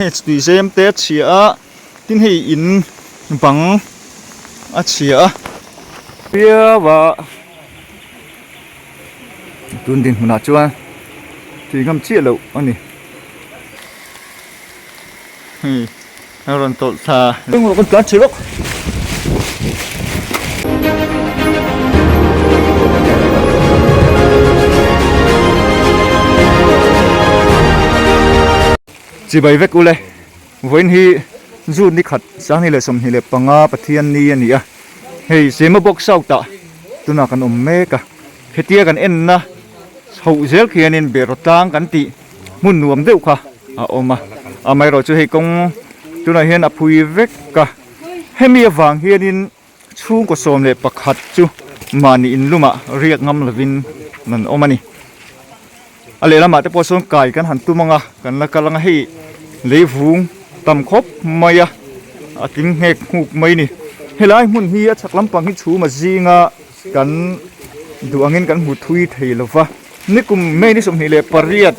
Hei tui zem te a chhia a tin hei in bang a chhia a viau a tun dinhmunah chuan tui ngam chiah loh a ni hei a rawn tawlh thla engmaw kan tlan chhe lawk. Chibai vek ule, vawiin hi June ni khat 2025 Pathian ni a ni a, hei Zemabawk South ah tunah kan awm mek a, hetia kan enna chhoh zel khianin Beraw tlang kan tih hmun nuam deuh kha a awm a, amaherawhchu hei kawng tunah hian a phui vek a, hemi avang hianin Chhungkaw 11 chu mahni inlumah riak ngam lovin an awm a ni. A lehlamah te pawh sawn kai kan han tum ang a, kan la kal ang a, hei leivung tam khawp mai a, a tling nghek nghuk mai a ni. Helai hmun hi a chhak lampang hi chhum a zinga kan duh angin kan hmu thui thei lo va, nikum May ni 28,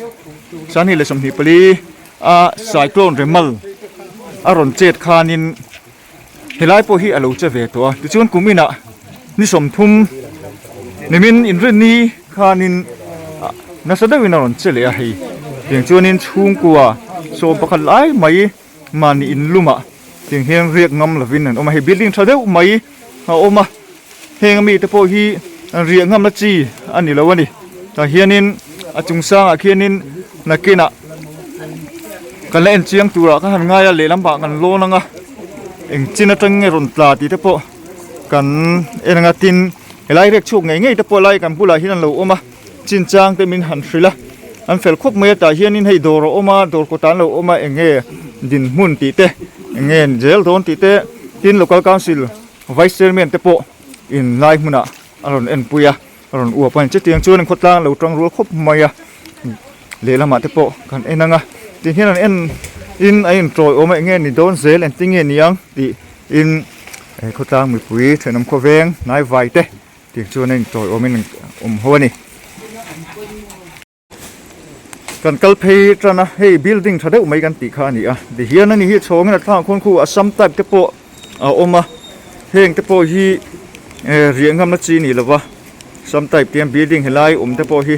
2024 a cyclone Remal a rawn chet khanin, Helai pawh hi a lo che ve tawh a, tichuan kum inah ni 30 nimin inrinni khanin nasa deuhin a rawn che leh a hei. Tiang chuanin chhungkua 11 lai mai mahni inlumah tiang hian riak ngam lovin an awm a, hei building tha deuh mai a awm a, heng ami te pawh hi an riah ngamna chi a ni lo a ni. Tah hianin a chung sangah khianin nakinah kan la en chiang turah ka han ngai a lehlam pah kan lawn ang a eng chin atang nge rawn tla tih te pawh kan en ang a tin helai riak chhuak ngei ngei te pawh lai kan bulah hian an lo awm a chin chang te min han hrilh a an fel khawp mai a tah hianin hei dawr a awm a dawr kawtah an lo awm a eng nge dinhmun tih te eng nge zel dawn tih te tin local council Vice Chairman te pawh in lai hmunah a rawn enpui a, a rawn uap a ni. Chutiang chuan khawtlang lo tang rual khawp mai a, lehlamah te pawh kan en ang a, ti hian an en in a intawi awm a, eng nge ni dawn zel engtin nge ni ang tih in khawtlang mipui thenawm khawveng hnaivai te tiang chuan a intawi awmin an awm ho a ni. Kan kal phei tan a, hei building tha deuh mai kan tih kha a ni a, tihian ani hi chhawngin a thlangah khuan khu Assam type te pawh a awm a, heng te pawh hi eh riah ngamna chi a ni lova, Assam type te hian building helai awm te pawh hi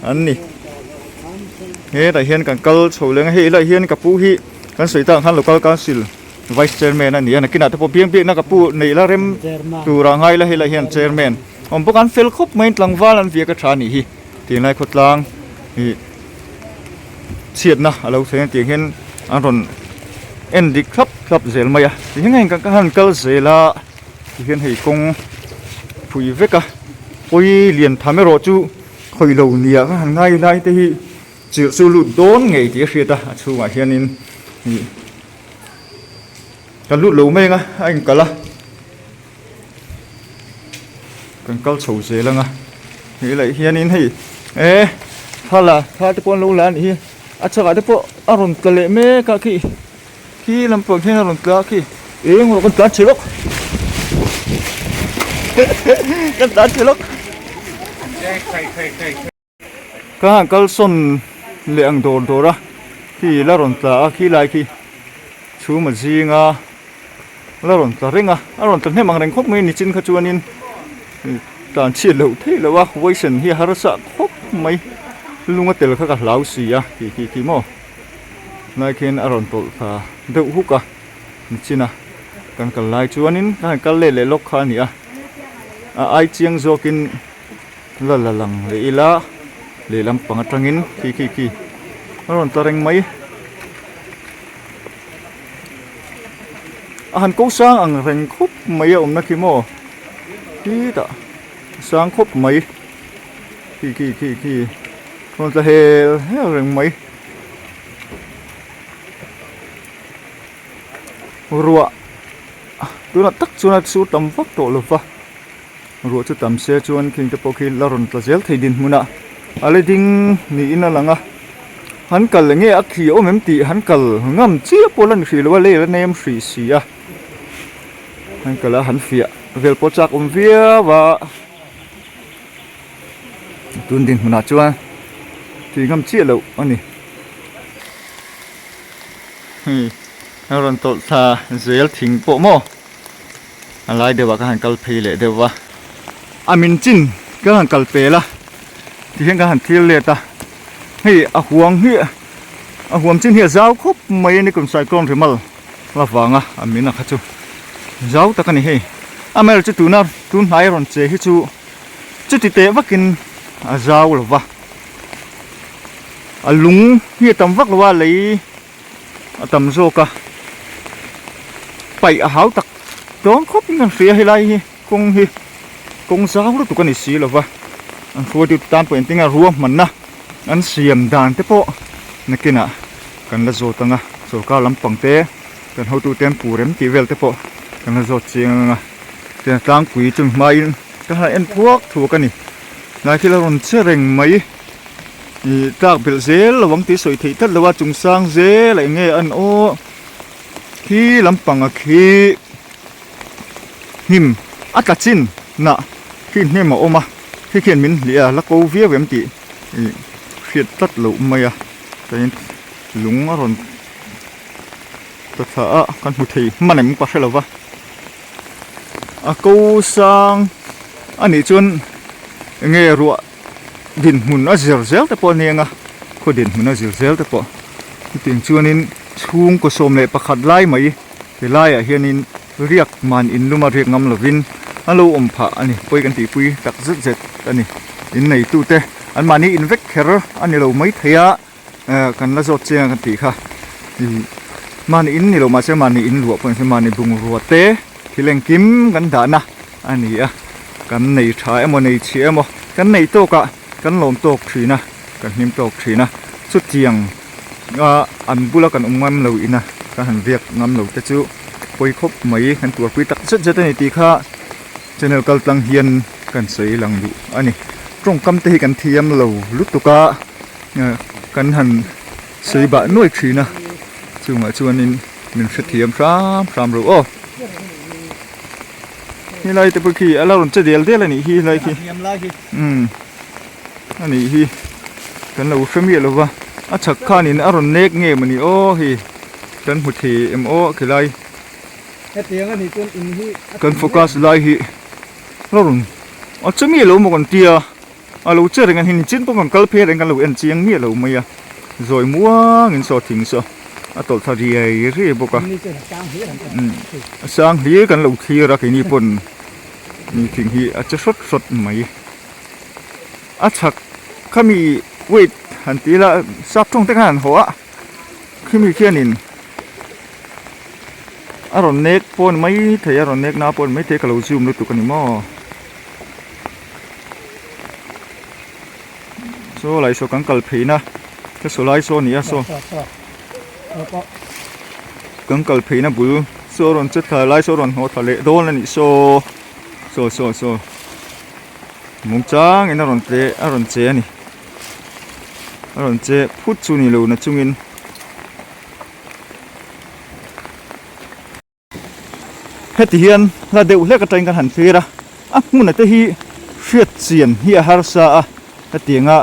an ni. Hetah hian kan kal chho leng a, hei lai hian ka pu hi kan sawi tak ang khan local council vice chairman a ni a, nakinah te pawh biang biakna ka pu neih la rem turah ngai la hei lai hian chairman awm bawk a, an fel khawp mai tlangval an viak a tha a nih hi. Tinglai khawtlang ih chhiatna a lo thleng a tiang hian an rawn en dik thlap thlap zel mai a ti hian heng kan han kal zel a ti hian hei kawng phui vek a pawi lian tham erawh chu khawih lo nia ka han ngai lai te hi chirh chu lut dawn ngei tih a hriat a a chhungah hianin ih ka lut lo mai ang a a inkalh a. Kan kal chho zel ang a hei leh hianin hei eh thla thla te pawh an lo la a nih hi a chhakah te pawh a rawn tla leh mek a khi khi lampang hian a rawn tla a khi eng emaw kan tlan chhe lawk kan tlan chhe lawk. Ka han kal sawn leh ang dawr dawr a, khi la rawn tla a khi lai khi chhum a zing a, la rawn tla reng a, a rawn tla hnem ang reng khawp mai a ni chin kha chuanin tlan chhiat loh theih loh a, vawisan hi a harsa khawp mai, lung a tel kha ka hlau si a khi khi khi maw lai khian a rawn tawlh thla deuh huk a nichin a kan kal lai chuanin ka han kal let leh lawk kha a ni a, a ai chiang zawkin. La la lang leh ila lehlam pang atangin khi khi khi a rawn tla reng mai a han ko sang ang reng khawp mai a awmna khi maw khitah sang khawp mai khi khi khi khi rawn tla hel hel reng mai ruah tunah tak chuan a sur tam vak tawh lo va. Ruah chu tam se chuan khing te pawh khi la rawn tla zel thei dinhmunah a la ding niin a lang a, han kal eng nge a khi awm em tih han kal ngam chiah pawh la ni hrih lo a, lei la nem hrih si a, han kal a han fiah vel pawh chak awm viau a, tun dinhmunah chuan tih ngam chiah loh a ni. Hei a rawn tawlh thla zel thing pawh maw a lai deuh ah ka han kal phei leh deuh va. A min chin ka han kal pel a tihian ka han thlir let a hei a huang hi a huam chin hi a zau khawp mai a ni kum cyclone rimal la vanga a min a kha chu zau tak a ni hei amaherawhchu chu tuna tun hnai a rawn che hi chu chuti teh vakin a zau lo va a lung hi a tam vak lo a lei. a tam zawk a paih a hau tak dawn khawp in kan hria helai hi kawng hi kawng zau lutuk a ni si lova an hruaitu te tan pawh engtin nge ruahmanna an siam dan te pawh nakinah kan la zawt ang a sawrkar lampang te kan hotu te an pu rem tih vel te pawh kan la zawt chiang ang a tichuan tlangpui chumi hmain ka han en thuak thuak a ni tlai thil a rawn che reng mai. Ih tlak belh zel lo ang tih sawi theih tlat lo a chung sang zel a eng nge an aw khi lampang a khi hnim a tla chin nah khi hnem a awm a khi khian min hliah a la ko viau em tih ih hriat tlat loh mai a chuanin lung a rawn ta thla a kan hmu thei hman em ka hre lo va a ko sang a nih chuan eng nge ruah. Dinhmun a zir zel te pawh a ni ang a, khaw dinhmun a zir zel te pawh. Chutiang chuanin chhungkaw 11 lai mai ti laiah hianin riak man in luma riak ngam lovin a lo awm phah a ni. Pawi kan tihpui tak zet zet a ni. Inneitute anmahni in vek kher a ni lo mai thei a. Kan la zawt chiang a kan tih kha ih mahni in ni lo mahse mahni in luah pawh ni se mahni bungrua te thil engkim kan dahna a ni a kan nei tha emaw nei chhia emaw kan nei tawk ah kan lawm tawk thin a kan hlim tawk thin a chutiang a an bula kan awm ngam lo ina kan han riak ngam lo te chu pawi khawp mai kan tuarpui tak zet zet a ni tih kha channel kal tlang hian kan sawi lang duh a ni tawngkam te hi kan thiam lo lutuk a. Kan han sawi bah nuai thin a chungah chuanin min hrethiam hram hram ro aw helai te pawh khi a la rawn che del del a nih hi helai khi umm a nih hi kan lo hre miah lo va a chhak khanin a rawn nek nge mawni aw hei kan hmu thei em aw khilai kan focus lai hi a rawn a che miah lo maw kan tia. A lo che reng a ni chin pawh kan kal phei reng kan lo en chiang miah lo mai a, zawi muangin saw thing saw a tawlh thla riai riai bawk a, umm a sang hlir kan lo thlir a keini pawn ni thing hi a che hrawt hrawt mai. A chhak khami weight han ti ila sap tawng te khan han haw a, khimi khianin a rawn nek pawn mai thei a rawn nek na pawn mai thei ka lo zoom lutuk a ni maw. Saw lai saw kan kal phei na ka saw lai saw a ni a saw kan kal phei na bul saw rawn che thla lai saw rawn hnawh thla leh dawn a nih saw saw saw saw mungchang in a rawn tle a rawn che a ni a rawn che phut chu ni lo na chungin. Heti hian hla deuh hlek atangin kan han thlir a, a hmuna te hi hriat chian hi a harsa a, hetianga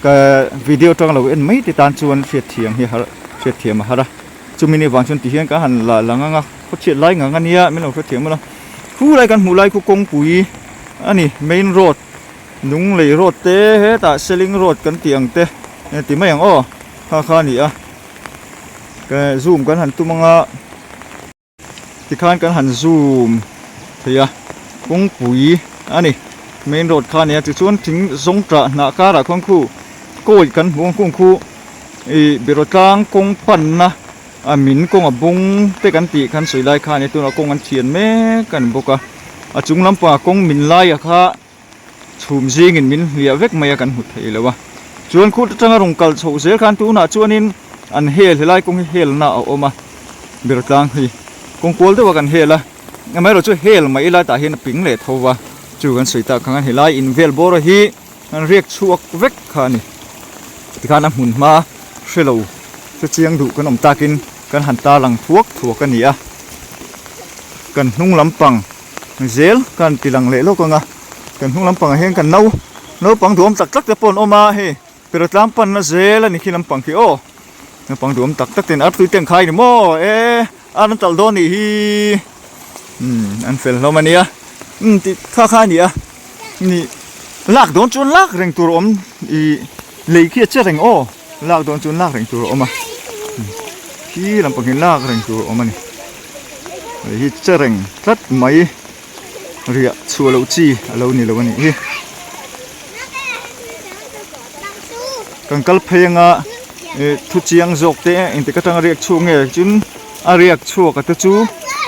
ka video atanga lo en mai te tan chuan hriat thiam hi a har hriat thiam a har a, chumi ni vang chuan ti hian ka han la lang ang a, khawchhiat lai ngang a nia min lo hrethiam ula, khu lai kan hmuh lai khu kawngpui a ni main road Lunglei road te hetah Seling road kan tih ang te ti mai ang aw kha kha a ni a. Zoom kan han tum anga tikhan kan han zoom thei a kawngpui a ni main road kha a ni a tichuan thing zawng tah hnah karah khuan khu kawi kan hmuh ang kung khu ih beraw tlang kawng panna a min kawng a bung te kan tih khan sawi lai kha a ni tunah kawng an thian mek a ni bawk a a chung lampangah kawng min laia kha. Chhum zingin min hliah vek mai a kan hmu thei lo a. Chuan khut atanga rawn kal chhoh zel khan tunah chuanin an hel helai kawng hi helna a awm a, Bertlang hi kawng kual deuh a kan hel a, amaherawh chu hel mai ila tah hian a ping leh tho va, chu kan sawi tak khan helai in vel bawr hi an riak chhuak vek kha a ni. Tikhan a hmun hma hre lo hre chiang duh kan awm takin kan han tarlang thuak thuak a ni a, kan hnung lampang. Zel kan ti lang leh lawk ang a, kan hnung lampangah hian kan nau naupang duhawm tak tak te pawh an awm a, hei pero tlang panna zel a ni khi lampang khi aw. Naupang duhawm tak tak ten artui te an khai ni maw e ar an talh dawn nih hi umm an fel hlawm a nia umm tih kha kha a ni a ni lak dawn chuan lak reng tur a awm ih lei khi a che reng aw lak dawn chuan lak reng tur a awm a khi lampang hi lak reng tur a awm a ni hei hi che reng tlat mai riah chhuah loh chi a lo ni lo a nih hi. Kan kal phei anga ih thu chiang zawk te engtik atanga riak chhuak nge tin a riak chhuak a te chu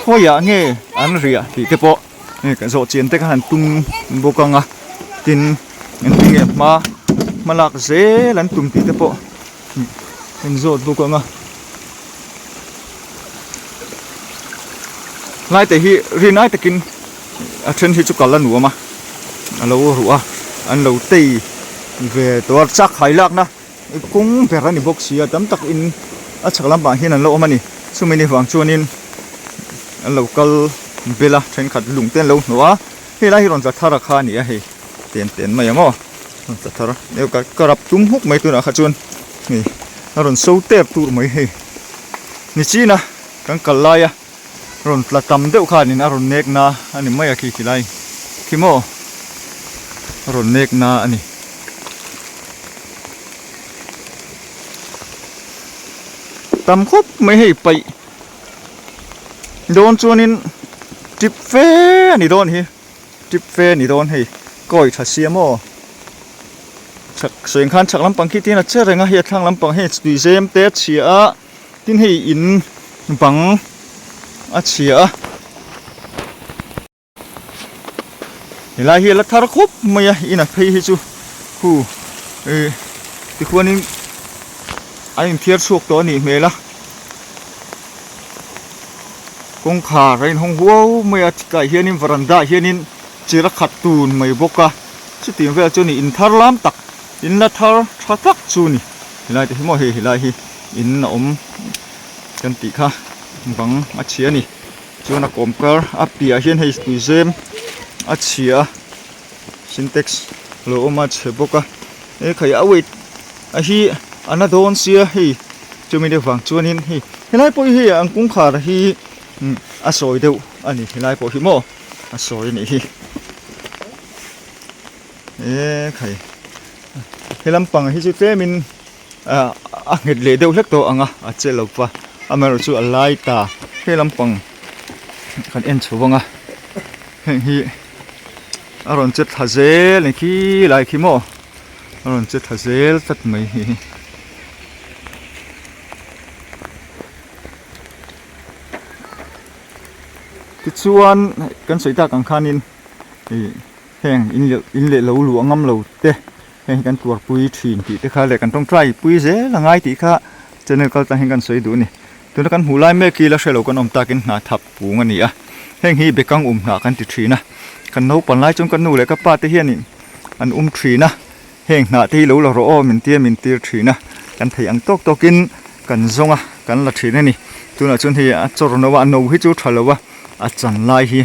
khawiah nge an riah tih te pawh ih ka zawh chian te kha han tum bawk anga tin engtin nge hma hma lak zel an tum tih te pawh kan zawt bawk anga lai te hi rin ai takin a then hi chu kal a nuam a a lo ruh a an lo tei ve tawh a chak hai lakna kawng ber a ni bawk si a tam tak in a chhak lampang hian an lo awm a ni chumi ni vang chuanin an lo kal bel a thenkhat lung te an lo hnawh a helai hi rawn tla thar a kha a ni a hei ten ten mai ang aw. Rawn tla thar a ka ka rap tum huk mai tunah kha chuan hei a rawn so tep tur mai hei nichina kan kal laia rawn tla tam deuh khanin a rawn nek na a ni mai a khi khi lai khi maw a rawn nek na a ni. Tam khawp mai hei paih dawn chuanin tip fe a ni dawn hi. Tip fe a ni dawn hei kawi tha sia maw chhak sawi ang khan chhak lampang khi tin a che reng a hei a thlang lampang hei tui zem te a chhia a tin hei in bang a chhia a helai hi a la thar khawp mai a in a phei hi chu khu ih tikhuanin a inthiar chhuak tawh a nih hmel a. Kawngkhar a inhawng huau mai a chutah hianin varanda ah hianin chir a khat tun mai bawk a chutiang velah chuan in thar lam tak in la thar tha tak chu a ni helai te hi maw hei helai hi in a awm kan tih kha bang a chhia a ni chuan a kawm kar a piah hian hei tuizem a chhia a sintex lo awm a chhe bawk a he khai a weight a hi a na dawn sia hei chumi deuh vang chuanin hei helai pawh hi an kawngkhar hi a sawi deuh a ni helai pawh hi maw a sawi a nih hi e khai he lampang hi chu tlemin ah a nghet leh deuh hlek tawh ang a a che lo va amaherawh chu a lai ta he lampang kan en chho vang a heng hi a rawn che thla zel a ni khi lai khi maw a rawn che thla zel tlat mai hi. Tichuan kan sawi tak ang khanin ih heng in leh in leh lo luah ngam lo te heng hi kan tuarpui thin tih te kha leh kan tawngtai pui zel a ngai tih kha channel kal tlang hian kan sawi duh a ni. Tuna kan hmuh lai mek hi la hrelo kan awm takin hna thap pung a ni a, heng hi bekang um hnah kan ti thin a, kan naupang lai chuan ka nu leh ka pa te hianin an um thin a, heng hnah te hi lo la rawh aw min tia min tir thin a, kan thei ang tawk tawkin kan zawng a, kan la thin a ni. Tunah chuan hei a chawr no a, a no hi chu tha lo a, a chan lai hi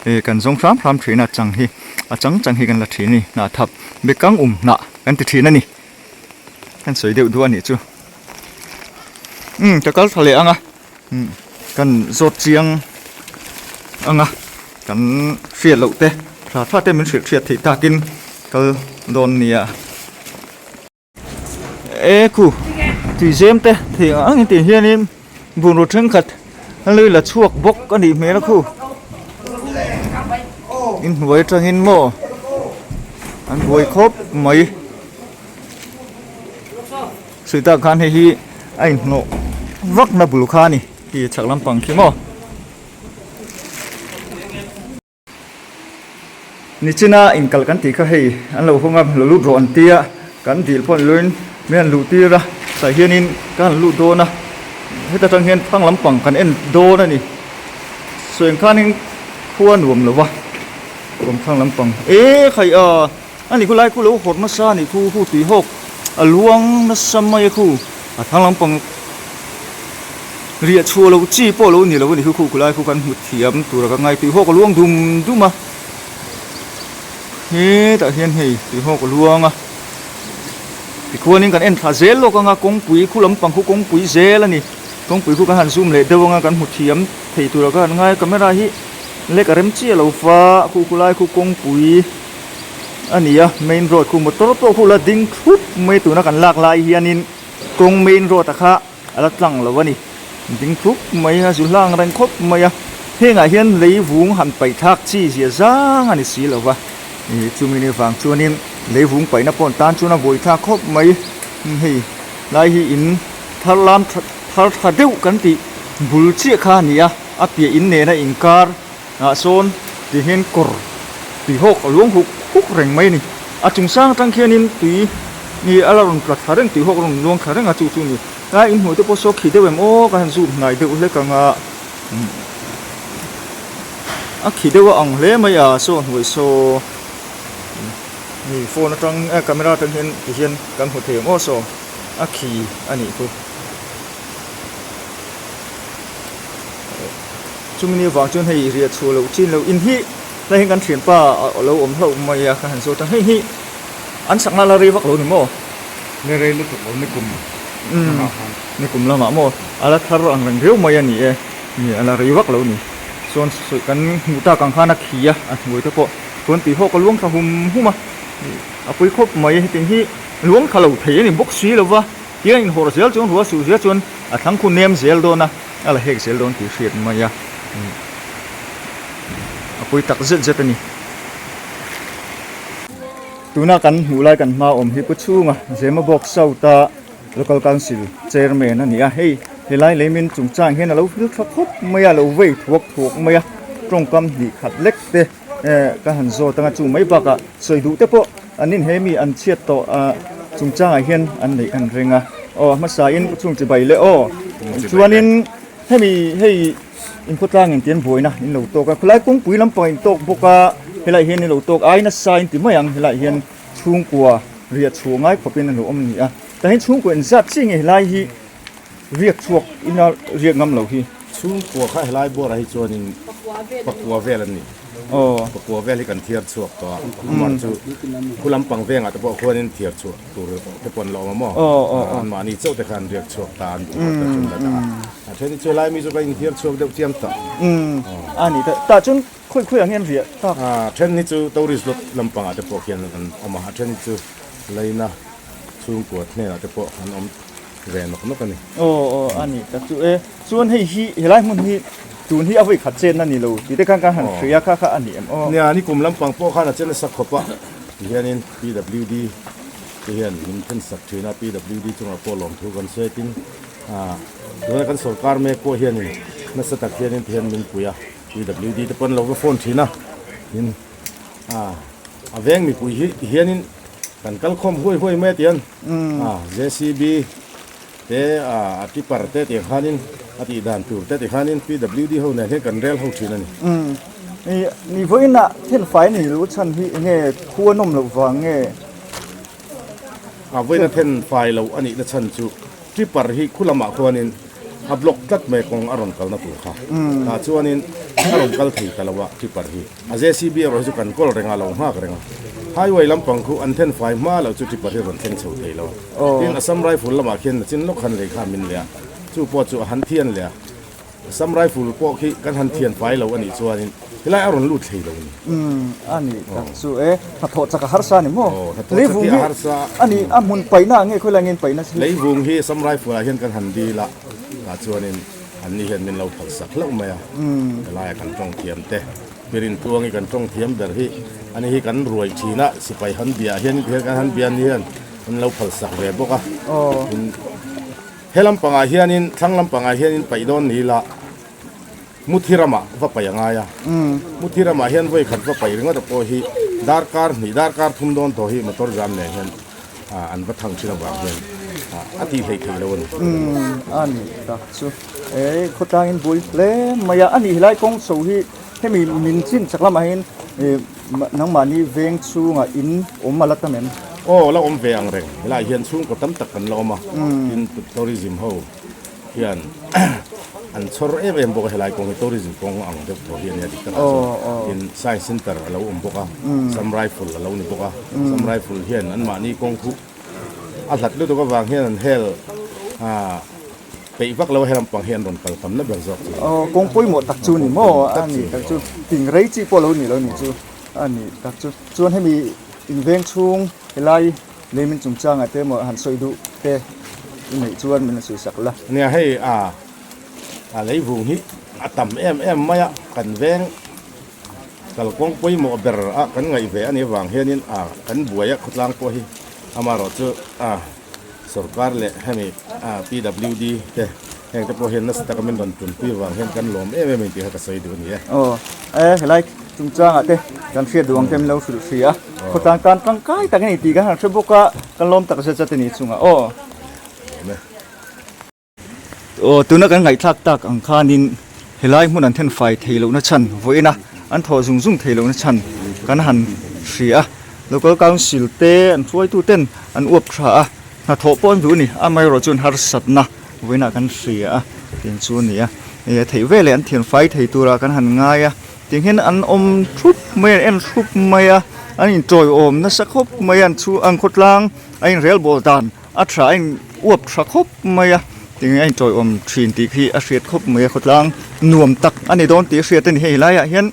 eh kan zawng hram hram thin a, chang hi a chang chang hi kan la thin a ni, hnah thap bekang um hnah kan ti thin a ni. Kan sawi deuh duh a nih chu. Umm ka kal tha leh ang a umm kan zawt chiang ang a kan hriat loh te tha tha te min hrilh hriat theih takin kal dawn nia e khu tui zem te thei ang ang in tih hianin bungraw thenkhat an lo la chhuak bawk a nih hmel a khu inhnuai atangin maw an buai khawp mai. Sawi tak khan hei hi a inhnawh vak na bul kha a ni tih chhak lampang khi maw. Nichina inkal kan tih kha hei an lo hawng a lo lut rawh an tia kan dil pawh an luin min han luh tir a tah hianin ka han lut dawn a heta tang hian thlang lampang kan en dawn a ni sawi ang khanin khua nuam lo va kawm thlang lampang e khai a. A ni khu lai khu lo hawt nasa a nih khu hu tui hawk a luang nasa mai a khu a thang lampang riah chhuah loh chi pawh lo ni lo a ni khu khu lai khu kan hmu thiam tur a ka ngai tui hawk a luang dum dum a hetah hian hei tui hawk a luang a. Tikhuanin kan en thla zel lawk anga kawngpui khu lampang khu kawngpui zel a ni. Kawngpui khu kan han zoom leh deuh anga kan hmu thiam thei tura ka han ngai a camera hi lek a rem chiah lo va khu khu lai khu kawngpui a ni a main road khu motor pawh khu la ding thlup mai tuna kan lak lai hianin kawng main road a kha a la tlang lo a ni ding thlup mai a zu hlang reng khawp mai a hengah hian lei vung han paih thlak chi zia zang a ni si lo va ih chumi ni vang chuanin lei vung paihna pawh tan chuan a buai thlak khawp mai hei lai hi in Thar lam thar tha deuh kan tih bul chiah kha a ni a, a piah in nena inkar ah sawn ti hian kawr tui hawk a luang huk huk reng mai a ni. A chung sang atang khianin tui hi a la rawn tla thla reng tui hawk a rawn luang thla reng a chu chu a ni. Tlai inhmuh te pawh saw khi deuh em aw ka han zoom hnai deuh hlek ang a, a khi deuh a ang hle mai a saw hnuai saw hei phone atang camera atang hian ti hian kan hmu thei ang aw saw. A khi a nih chu. Chumi ni avang chuan hei riah chhuah loh chin loh in hi tlai hian kan thianpa a lo awm hlauh mai a ka han zawt a hei hi an sakna la rei vak lo ni maw? La rei lutuk lo nikum lamah khan. Nikum lamah maw? A la thar ang reng riau mai a ni e. Ni a la rei vak lo ni. Chuan sawi kan hmuh tak ang khan a khi a a hnuai te pawh chuan tui hawk a luang thla hum hum a a pui khawp mai hetiang hi. Luang kha lo thei a ni bawk si lova, tia inhawrh zel chuan ruah suh zel chuan a thlang khu nem zel dawn a, a la hek zel dawn tih hriat mai a, a pawi tak zet zet a ni. Tuna kan hmuh lai kan hma awm hi Pu Chhunga Zemabawk South a Local Council Chairman a ni a, hei helai leimin chungchang hian a lo fil tha khawp mai a, a lo vei thuak thuak mai a, tawngkam hnih khat lek te ka han zawt anga chu mai bakah sawi duh te pawh An in he mi an chhiat tawh a chungchangah hian an neih an ring a. Aw hmasa in chhung chibai le aw. Chuanin hemi hei inkhawtlang in tian buaina in lo tawk a. Khawlai kawngpui lampang in tawk bawk a, helaiah hian in lo tawk ai nasa in ti mai ang. Helaiah hian chhungkua riah chhuah ngai khawpin an lo awm a ni a. Tah hian chhungkua inzat chi nge helai hi riak chhuak ina riak ngam lo hi. Chhungkua kha helai buarah hi chuanin pakua vel an ni. Pakua vel hi kan thiar chhuak tawh a, amah chu khu lampang vengah te pawh khuanin thiar chhuah tur te pawh an la awm a maw? Anmahni chauh te kha an riak chhuak ta an duh ta chu an la dah a. A then hi chu helai mi chu ka inthiar chhuak deuh chiam tawh. A ni ta, tah chuan khawi khawi ang hian riah tak? A then hi chu tourist lot lampangah te pawh khian an awm a, a then hi chu leina chhungkua hnenah te pawh an awm ve nawk nawk a ni. Aw aw a ni tak chu e. Chuan hei hi helai hmun hi tun hi a vawi khat chenna ni lo tih te khan kan han hria kha kha a ni em aw. Nia ni kum lampang pawh khan a chen nasa khawp a tihianin PWD te hian min then sak thin a PWD chungah pawh lawmthu kan sawi tin tuna kan sorkar mek pawh hianin nasa tak hianin tihian min pui a PWD te pawh an lo va phone thin a tin a veng mipui hi tihianin kan kal khawm huai huai mai a tihian JCB Te a tipper te tih khanin a tih dan tur te tih khanin PWD ho nen hian kan rel ho thin a ni. Umm ni vawiinah thenfai a ni lo chhan hi enge khu a nawm loh vang nge? A vawiina thenfai lo a nihna chhan chu tipper hi khu lamah khuanin a block tlat mai kawng a rawn kalna tur kha. Tah chuanin a rawn kal thei ta lo a tipper hi. A JCB erawh hi chu kan kawl reng a, lo nghak reng a. Highway lampang khu an thenfai hma loh chu tipper hi rawn thleng chho thei lo. Tin, Assam Rifle lamah khian nachin lawk han lei kha min leh a, chu pawh chu a han thian leh a. Assam Rifle pawh khi kan han thian fai lo a nih chuanin helai a rawn lut thei lo a ni. Umm, a ni tak chu e. Hnathawh chak a harsa a ni maw? Aw, hnathawh chak hi a harsa. A ni, a hmun paihna ah nge khawilai nge in paihna chu? Leivung hi Assam Rifle ah hian kan han dil a, tah chuanin anni hian min lo phalsak hlauh mai a. Helaia kan tawng thiam te. Pirin tluang hi kan tawng thiam ber hi a ni hi kan ruai thin a, sipai han biah hian tihian kan han bia ni hian an lo phal sak ve bawk a. Tin, he lampangah hianin thlang lampangah hianin paih dawn ni ila Muthi ramah va paih a ngai a. Muthi ramah hian vawi khat va paih ringawt a pawh hi darkar hnih darkar thum dawn tawh hi motor jam nen hian an va thang thin avang hian a tih hleih theih lo a ni. A ni tak chu e khawtlangin bul hle mai a, a nih helai kawng chho hi Hemi min chin chak lamah hian nangmahni veng chhungah in awm a la tam em? Aw, la awm ve ang reng. Helaiah hian chhungkaw tam tak kan la awm a, tin tourism ho hian an chhawr em em bawk a, helai kawng hi tourism kawng ang deuh thaw hi a nia dik takah chuan. Tin Science Centre a lo awm bawk a, Assam Rifle a lo ni bawk a, Assam Rifle hian anmahni kawng khuh. A hlat lutuk avang hian an hel peih vak lo a he lampang hi an rawn kal tam na ber zawk chu. Aw kawng pawimawh tak chu ni maw a ni tak chu ting rei chi pawh lo ni lo ni chu a ni tak chu chuan hemi inveng chhung helai leimin chungchangah te emaw han sawi duh te i neih chuan min la sawi sak la. Nia hei a a leivung hi a tam em em mai a kan veng Kalkawng pawimawh ber a kan ngaih ve a nih avang hianin a kan buai a khawtlang pawh hi amaherawhchu a sorkar leh hemi a PWD te heng te pawh hian nasa taka min rawn tunpui avang hian kan lawm em em a intih kha ka sawi duh a ni e. Aw e helai chungchangah te kan hriat duh ang te min lo hrilh hria a khawtlang tan tangkai tak a ni tih kan han hre bawk a kan lawm tak zet zet a ni chungah aw. Lawm e. Aw tuna kan ngaihthlak tak ang khanin helai hmun an then fai thei lohna chhan vawiina an thawh zung zung thei lohna chhan kan han hria a, local council te an hruaitu ten an uap tha a, hnathawh pawh an duh a ni, amaherawh chuan harsatna vawiinah kan hria a tiang chu a ni a, ih a theih veleh an thian fai thei turah kan han ngai a, tiang hian an awm thup mai a an en thup mai a, an intawiawm nasa khawp mai a an chhu an khawtlang a inrelbawl dan. A tha a in uap tha khawp mai a, tinge a intawiawm thin tih khi a hriat khawp mai a, khawtlang nuam tak a ni dawn tih a hriat a ni. Hei laiah hian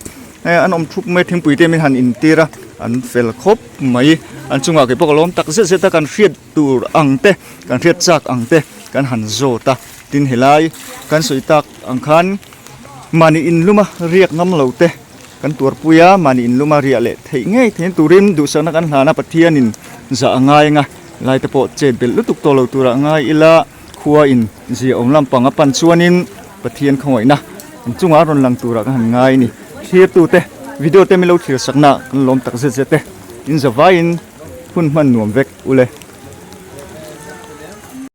an awm thup mai a, thingpui te min han intir a, an fel khawp mai. An chungah kei pawh ka lawm tak zet zet a, kan hriat tur ang te, kan hriat chak ang te kan han zawt a. Tin helai kan sawi tak ang khan mahni inluma riak ngam lo te, Kan tuarpui a, mahni inlum a riah leh theih ngei theihna turin duhsakna kan hlan a, Pathianin zah a ngai anga lai te pawh chet belh lutuk tawh lo turah ngai ila, khua in zia awm lampang a pan chuanin Pathian khawngaihna kan chungah a rawn lang turah kan han ngai a ni. Thlirtute, video te min lo thlir sakna kan lawm tak zet zet e. In zavaiin hun hman nuam vek ule.